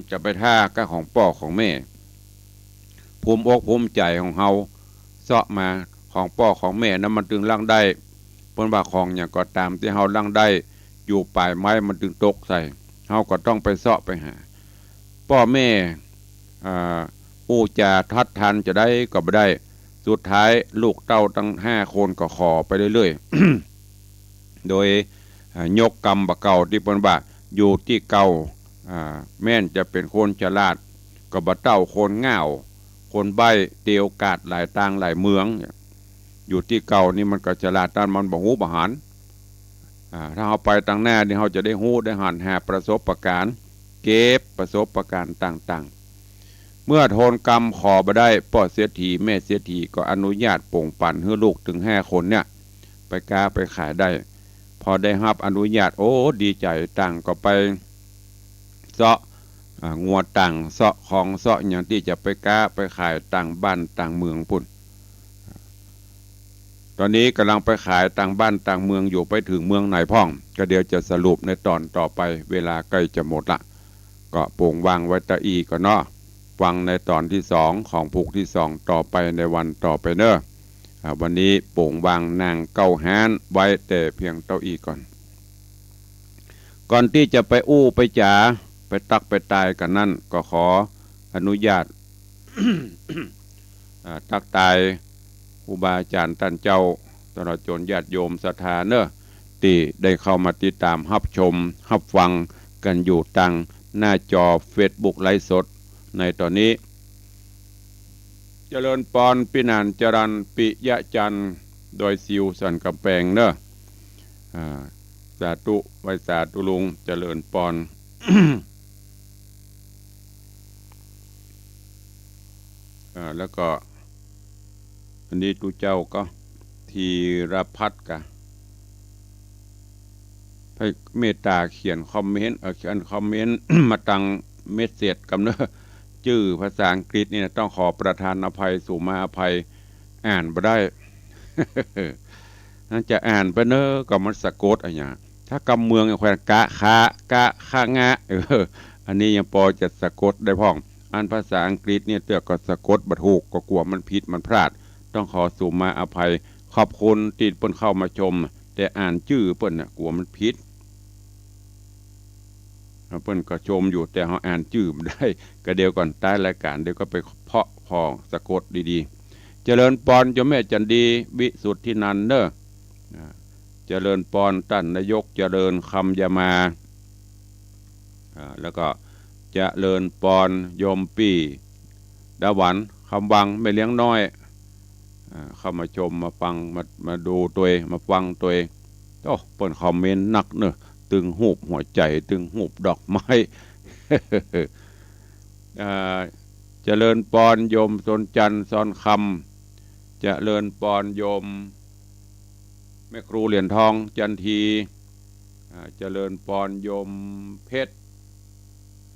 จะไปถ้าก้าของป้อของแม่ ภูมิอกภูมิใจ๋ของเฮา เซาะมาของป้อของแม่นั้นมันตึงลักได้ เปิ้นว่าของหยังก็ต๋ามตี้เฮาลักได้ อยู่ป๋ายไม้มันตึงตกใส่ เฮาก็ต้องไปเซาะไปหา ป้อแม่ อ่า อู้จ๋าทัดทานจะได้ก็บ่ได้ สุดท้ายลูกเต้าตังห้าคนก็ขอไปเรื่อยๆ โดย อ่า ยกกำบ่าเก่าตี้เปิ้นว่าอยู่ตี้เก่า อ่า แม้นจะเป๋นคนฉลาด ก็บ่เต้าคนง่าว คนใบ้ เตียวกาดหลายตางหลายเมือง อยู่ตี้เก่านี่มันก็ฉลาด ต้านมันบ่ฮู้บ่หัน อ่า ถ้าเฮาไปตังหน้านี่ เฮาจะได้ฮู้ได้หัน หาประสบการณ์ เก็บประสบการณ์ต่างๆ เมื่อทนกำขอบ่ได้ ป้อเศรษฐีแม่เศรษฐีก็อนุญาตโป๋งปันหื้อลูกตึงห้าคนเนี่ย ไปก๊าไปขายได้ พอได้ฮับอนุญาต โอ้ ดีใจ๋ ต่างก็ไปเซาะ อ่า งัวต่าง เซาะของเซาะหยังตี้จะไปก๊าไปขายต่างบ้านต่างเมืองปู้น ต๋อนนี้ก่ำลังไปขายต่างบ้านต่างเมืองอยู่ ไปเถิงเมืองไหนพ่อง ก็เดี๋ยวจะสรุปในต๋อนต่อไป เวลาใก้จะหมดละ ก็โป๋งวางไว้ตะอี้ก่อนเนาะ ฟังในต๋อนตี้สองของผูกตี้สองต่อไปในวันต่อไปเน่อ อ่า วันนี้โป๋งวางนางเก๊าฮ้านไว้แต่เพียงเต้าอี้ก่อน ก่อนตี้จะไปอู้ไปจ๋า ไปตั๊กไปตายกั๋นนั้น ก็ขออนุญาต อ่า ตั๊กตายครูบาอาจ๋ารย์ต้านเจ้า ตลอดจ๋นญาติโยมศรัทธาเน่อ ตี้ได้เข้ามาติดต๋ามฮับชมฮับฟังกั๋นอยู่ตางหน้าจอเฟซบุ๊กไลฟ์สดในต๋อนนี้ เจริญปอน ปี้หนานจรัญ ปิยะจันทร์ ดอยสิวสันก๋ำแปงเน่อ อ่า สาธุ ไหว้สาตุลุง เจริญปอน อ่า แล้วก็ อันนี้ตุ๊เจ้าก็ ธีรพัฒน์กะ ให้เมตต๋าเขียนคอมเมนต์ เอ่อ เขียนคอมเมนต์ มาตางเมสเสจกำเน่อ จื้อภาษาอังกฤษนี่นะ ต้องขอประทานอภัย สุมาอภัย อ่านบ่ได้ จะอ่านไปเน่อ ก็มันสะกดอะหยัง ถ้ากำเมืองแขวนกะ คะ กะ คะ งะ เออ อันนี้ยังปอจะสะกดได้พ่อง อันภาษาอังกฤษเนี่ยเตื้อก็สะกดบ่ถูก ก็กั๋วมันผิดมันพลาด ต้องขอสุมาอภัย ขอบคุณตี้เปิ้นเข้ามาชม แต่อ่านจื้อเปิ้นน่ะ กั๋วมันผิด เปิ้นก็ชมอยู่ แต่เฮาอ่านจื้อบ่ได้ ก็เดี๋ยวก่อน ต๊ายรายก๋าน เดี๋ยวก็ไปเพาะพอสะกดดีๆ เจริญปอน โยมแม่จันดี วิสุทธินันท์เน่อ อ่า เจริญปอน ต้านนายกเจริญ คำยามา อ่า แล้วก็เจริญปอน โยมปี้ ดาหวัน คำวัง แม่เลี้ยงน้อย อ่า เข้ามาชม มาฟัง มา มาดูตวย มาฟังตวย โอ้ เปิ้นคอมเมนต์นักเน่อ ตึงฮูปหัวใจ๋ ตึงฮูปดอกไม้ อ่า เจริญปอน โยมสนจันทร์ ซอนคำ เจริญปอน โยม แม่ครูเหรียญทอง จันที อ่า เจริญปอน โยมเพชร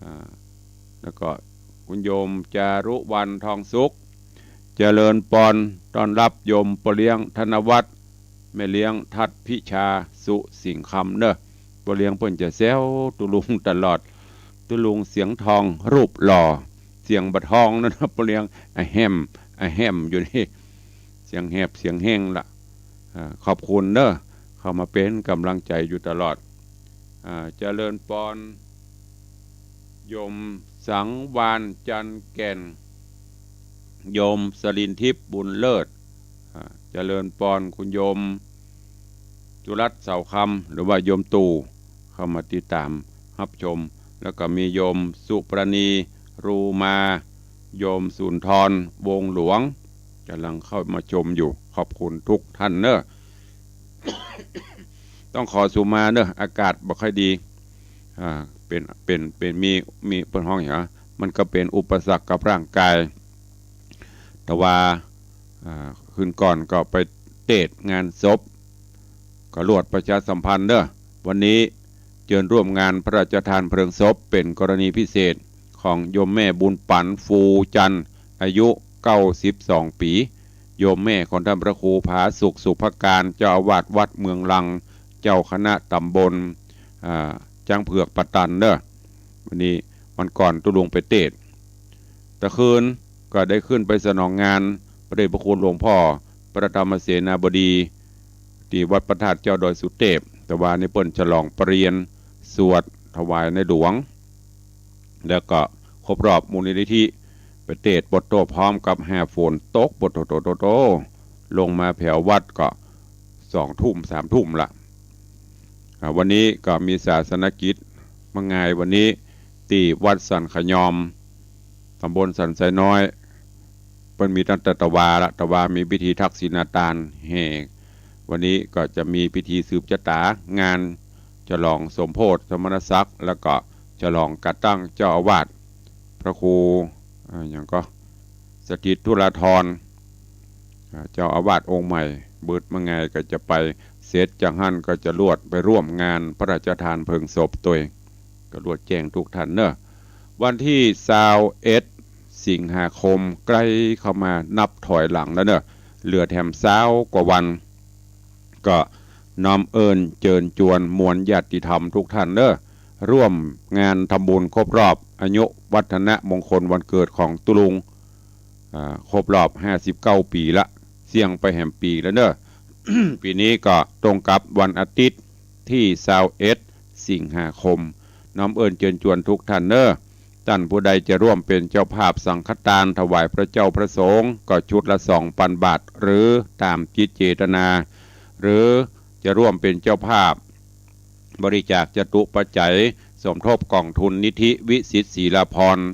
อ่า แล้วก็คุณโยมจารุวรรณ ทองสุข เจริญปอน ต้อนฮับโยมป้อเลี้ยง ธนวัฒน์ แม่เลี้ยง ทัศน์พิชา สุสิงห์คำเน่อ ป้อเลี้ยงเปิ้นจะแซวตุ๊ลุงตลอด ตุ๊ลุงเสียงทอง รูปหล่อ เสียงบ่ทองนั่นนะ ป้อเลี้ยง อะแฮม อะแฮมอยู่นี่ เสียงแหบเสียงแห้งละ อ่า ขอบคุณเน่อ เข้ามาเป๋นก๋ำลังใจ๋อยู่ตลอด อ่า เจริญปอน โยมสังวาลย์ จันทร์แก่น โยมสรินทิพย์ บุญเลิศ อ่า เจริญปอน คุณโยมจุรัตน์ เสาคำ หรือว่าโยมตู่ เข้ามาติดต๋ามฮับชม แล้วก็มีโยมสุปราณี รูมา โยมสุนทร วงศ์หลวง ก่ำลังเข้ามาชมอยู่ ขอบคุณทุกท่านเนอะ ต้องขอสูมาเนอะ อากาศบ่ค่อยดี อ่า เป๋น เป๋น เป๋น มี มี เปิ้นฮ้องหยัง มันก็เป๋นอุปสรรคกับร่างกาย แต่ว่า อ่า คืนก่อนก็ไปเตศน์งานศพ ก็ลวดประชาสัมพันธ์เนอะ วันนี้เจิญร่วมงานพระราชทานเพลิงศพเป๋นกรณีพิเศษของโยมแม่บุญปั๋น ฟูจันทร์ อายุเก้าสิบสองปี๋ โยมแม่ของต้านพระครูผาสุก สุภการ เจ้าอาวาสวัดเมืองลัง เจ้าคณะต๋ำบล อ่า จ๊างเผือก ปะตันเนอะ วันนี้ วันก่อนตุ๊ลุงไปเตศน์ ตะคืนก็ได้ขึ้นไปสนองงานพระเดชพระคุณหลวงพ่อพระธรรมเสนาบดี ตี้วัดพระธาตุเจ้าดอยสุเตพ ตะวานี้เปิ้นฉลองประเรียน สวดถวายในหลวง แล้วก็ครบรอบมูลนิธิ ไปเตศน์ปะโต้พร้อมกับแฮฝนตก ปะโต้ โต้ โต้ โต้ ลงมาแผววัดก็สองทุ่ม สามทุ่มละ อ่า วันนี้ก็มีศาสนกิจ มางายวันนี้ ตี้วัดสันขะยอม ต๋ำบลสันทรายน้อย เปิ้นมีตั้งแต่ตะวาละ ตะวามีพิธีทักษิณาตานแห่ วันนี้ก็จะมีพิธีสืบจะต๋างานฉลองสมโภชสมณศักดิ์ แล้วก็ฉลองก๋าตั้งเจ้าอาวาส พระครู อ่า หยังก็ สถิตธุราธร อ่า เจ้าอาวาสองค์ใหม่ เบิดมางายก็จะไป เสร็จจากหั้นก็จะลวดไปร่วมงานพระราชทานเพลิงศพตวย ก็ลวดแจ้งทุกท่านเนอะ วันตี้ซาวเอ็ด สิงหาคม ใก้เข้ามานับถอยหลังแล้วเนอะ เหลือแถมซาวกว่าวัน ก็น้อมเอิ้นเจิญจวนมวลญาติธรรมทุกท่านเนอะ ร่วมงานทำบุญครบรอบอายุวัฒนมงคลวันเกิดของตุ๊ลุง อ่า ครบรอบห้าสิบเก้าปี๋ละ เสี้ยงไปแหมปี๋แล้วเนอะ ปี๋นี้ก็ตรงกับวันอาทิตย์ตี้ซาวเอ็ด สิงหาคม น้อมเอิ้นเจิญจวนทุกท่านเนอะ ต้านผู้ใดจะร่วมเป๋นเจ้าภาพสังฆทานถวายพระเจ้าพระสงฆ์ก็ชุดละสองปันบาท หรือต๋ามจิตเจตนา หรือจะร่วมเป๋นเจ้าภาพ บริจาคจตุปัจจัยสมทบก๋องทุนนิธิวิสิทธิ์ศรีลาภรณ์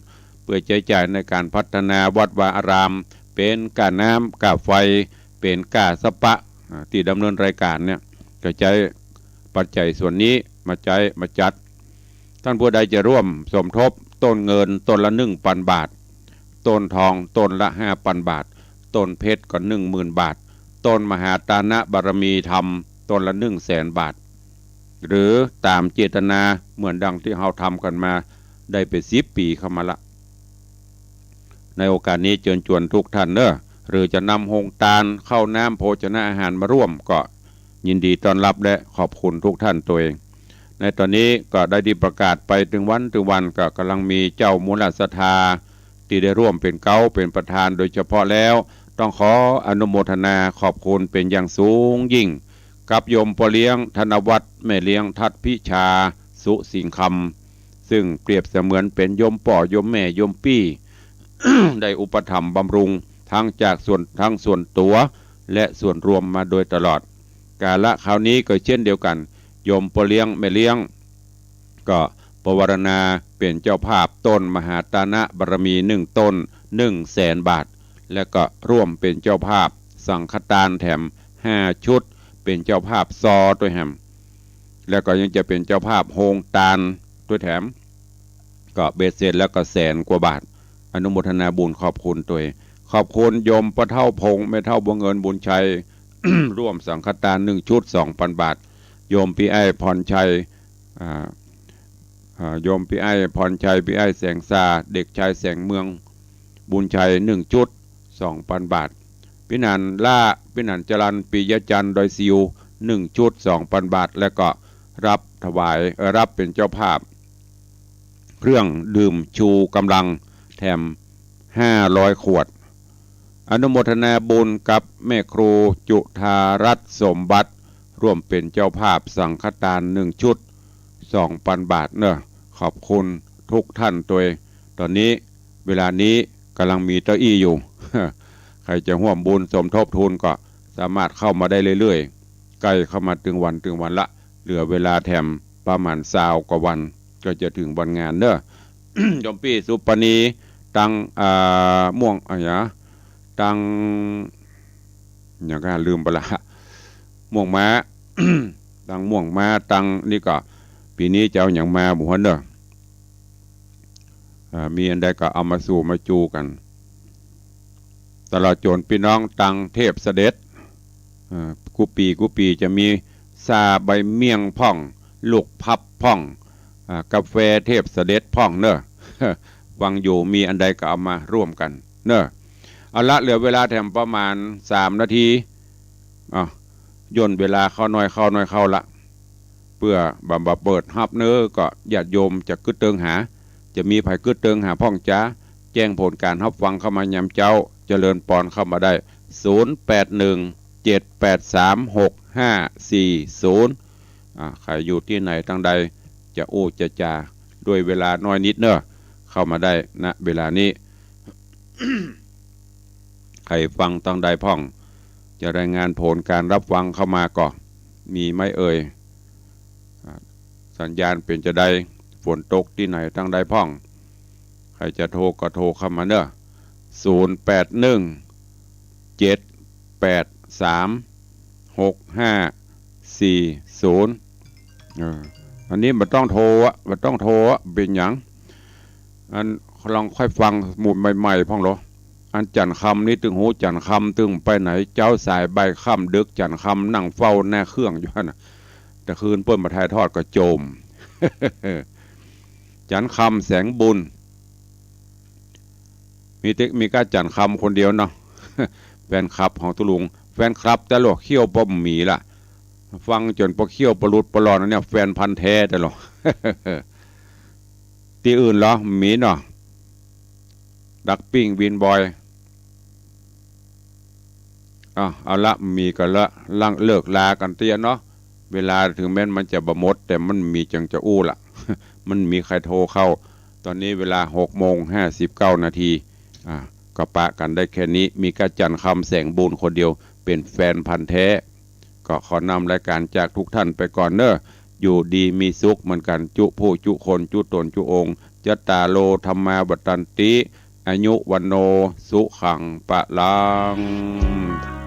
เปื้อใจ๊จ่ายในก๋านพัฒนาวัดวาอาราม เป๋นก้าน้ำก้าไฟ เป๋นก้าสะปะ อ่า ตี้ดำเนินรายก๋านเนี่ย ก็ใจ๊ปัจจัยส่วนนี้มาใจ๊มาจัด ต้านผู้ใดจะร่วมสมทบ ต้นเงินต้นละหนึ่งปันบาท ต้นทองต้นละห้าปันบาท ต้นเพชรก็หนึ่งหมื่นบาท ต้นมหาตานะบารมีธรรมต้นละหนึ่งแสนบาท หรือต๋ามเจตนาเหมือนดังตี้เฮาทำกั๋นมาได้เป๋นสิบปี๋เข้ามาละ ในโอกาสนี้เจิญจวนทุกท่านเนอะ หรือจะนำโฮงตาน ข้าวน้ำ โภชนะอาหารมาร่วมก็ยินดีต้อนรับและขอบคุณทุกท่านตวย ในต๋อนนี้ก็ได้ตี้ประกาศไปตึงวันตึงวัน ก็ก่ำลังมีเจ้ามูลศรัทธาตี้ได้ร่วมเป๋นเก๊าเป๋นประธาน โดยเฉพาะแล้วต้องขออนุโมทนาขอบคุณเป๋นอย่างสูงยิ่ง กับโยมป้อเลี้ยงธนวัฒน์ แม่เลี้ยงทัดพิชา สุสิงคำ ซึ่งเปรียบเสมือนเป๋นโยมป้อโยมแม่โยมปี้ ได้อุปถัมภ์บำรุงทั้งจากส่วน ทั้งส่วนตั๋วและส่วนรวมมาโดยตลอด กาละคราวนี้ก็เช่นเดียวกั๋น โยมป้อเลี้ยงแม่เลี้ยง ก็ปวารณาเป๋นเจ้าภาพต้นมหาตานะบารมีหนึ่งต้น หนึ่งแสนบาท และก็ร่วมเป๋นเจ้าภาพสังฆตานแถมห้าชุด เป๋นเจ้าภาพซอตวยแหม แล้วก็ยังจะเป๋นเจ้าภาพโฮงตานตวยแถม ก็เบ็ดเสร็จแล้วก็แสนกว่าบาท อนุโมทนาบุญขอบคุณตวย ขอบคุณโยมป้อเฒ่าพงษ์ แม่เฒ่าบัวเงิน บุญชัย ร่วมสังฆตานหนึ่งชุด สองปันบาท โยมปี้อ้ายพรชัย อ่า อ่า โยมปี้อ้ายพรชัย ปี้อ้ายแสงสา เด็กชายแสงเมือง บุญชัย หนึ่งชุด สองปันบาท ปี้หนานล้า ปี้หนานจรัญ ปิยะจันทร์ ดอยสิว หนึ่งชุด สองปันบาท และก็รับถวาย เอ่อ รับเป๋นเจ้าภาพ เครื่องดื่มชูกำลังแถมห้าร้อยขวด อนุโมทนาบุญกับแม่ครูจุฑารัตน์สมบัติ ร่วมเป๋นเจ้าภาพสังฆตานหนึ่งชุด สองปันบาทเนอะ ขอบคุณทุกท่านตวย ต๋อนนี้เวลานี้ก่ำลังมีเต้าอี้อยู่ ใผจะฮ่วมบุญสมทบทุนก็สามารถเข้ามาได้เรื่อยๆ ใก้เข้ามาตึงวันตึงวันละ เหลือเวลาแถมประมาณซาวกว่าวัน ก็จะเถิงวันงานเนาะ โยมปี้สุปณี ตัง อ่า ม่วง อะหยัง ตัง หยังก็ลืมไปละ ม่วงม้า ตังม่วงม้า ตังนี่ก็ ปี๋นี้จะเอาหยังมาบ่ฮู้เนาะ อ่า มีอันใดก็เอามาสู่มาจู๋กั๋น ตลอดจ๋นปี้น้องตังเทพเสด็จ อ่า กู้ปี๋กู้ปี๋จะมีซาใบเมี่ยงพ่อง ลูกพลับพ่อง อ่า กาแฟเทพเสด็จพ่องเนาะ ฟังอยู่มีอันใดก็เอามาร่วมกั๋นเนาะ เอาละ เหลือเวลาแถมประมาณสามนาที อ่ะ ย่นเวลาเข้าน้อยเข้าน้อยเข้าละ เปื้อบ่าบ่าเปิดฮับเนาะ ก็ญาติโยมจะกึ๊ดเติงหา จะมีใผกึ๊ดเติงหาพ่องจ๊า แจ้งผลก๋านฮับฟังเข้ามายามเจ๊า เจริญปอนเข้ามาได้ ศูนย์แปดหนึ่ง เจ็ดแปดสาม หกห้าสี่ศูนย์ อ่า ใผอยู่ตี้ไหนตังใด จะอู้จะจ๋า ด้วยเวลาน้อยนิดเนาะ เข้ามาได้ ณ เวลานี้ ใผฟังตังใดพ่อง จะรายงานผลก๋านฮับฟังเข้ามาก่อ มีไหมเอ่ย อ่า สัญญาณเป๋นจาใด ฝนตกตี้ไหนตังใดพ่อง ใผจะโทรก็โทรเข้ามาเนาะ ศูนย์แปดหนึ่ง เจ็ดแปดสาม หกห้าสี่ศูนย์ เออ อันนี้บ่ต้องโทรอะ บ่ต้องโทรอะ เป๋นหยัง อันลองค่อยฟังหมู่ใหม่ๆ พ่องเหรอ อันจันทร์คำนี่ตึงฮู้ จันทร์คำตึงไปไหน เจ๊าสายบ่ายค่ำดึก จันทร์คำนั่งเฝ้าหน้าเครื่องอยู่หั้นน่ะ แต่คืนเปิ้นบ่ถ่ายทอดก็โจม จันทร์คำ แสงบุญ มีแต่ มีก้าจันทร์คำคนเดียวเนาะ แฟนคลับของตุ๊ลุง แฟนคลับแต่ละเขี้ยวบ่มีละ ฟังจ๋นปอเขี้ยวปอหลุดปอหลอนอันเนี้ย แฟนพันธุ์แท้แต่ละ ตี้อื่นเหรอ มีเนาะ ดักปิ้งวินบอย อ่ะ เอาละ มีกั๋นละ ลังเลิกลากั๋นเตี้ยเนาะ เวลาเถิงแม้นมันจะบ่หมด แต่มันมีจังจะอู้ละ มันมีใผโทรเข้า ต๋อนนี้เวลาหกโมงห้าสิบเก้านาที อ่ะ ก็ปะกั๋นได้แค่นี้ มีก้าจันทร์คำ แสงบุญคนเดียว เป๋นแฟนพันธุ์แท้ ก็ขอนำรายก๋านจากทุกท่านไปก่อนเนาะ อยู่ดีมีสุขเหมือนกั๋น จุผู้จุคน จุต๋นจุองค์ จัตตาโร ธัมมา วัฑฒันติ อายุ วัณโณ สุขัง พลัง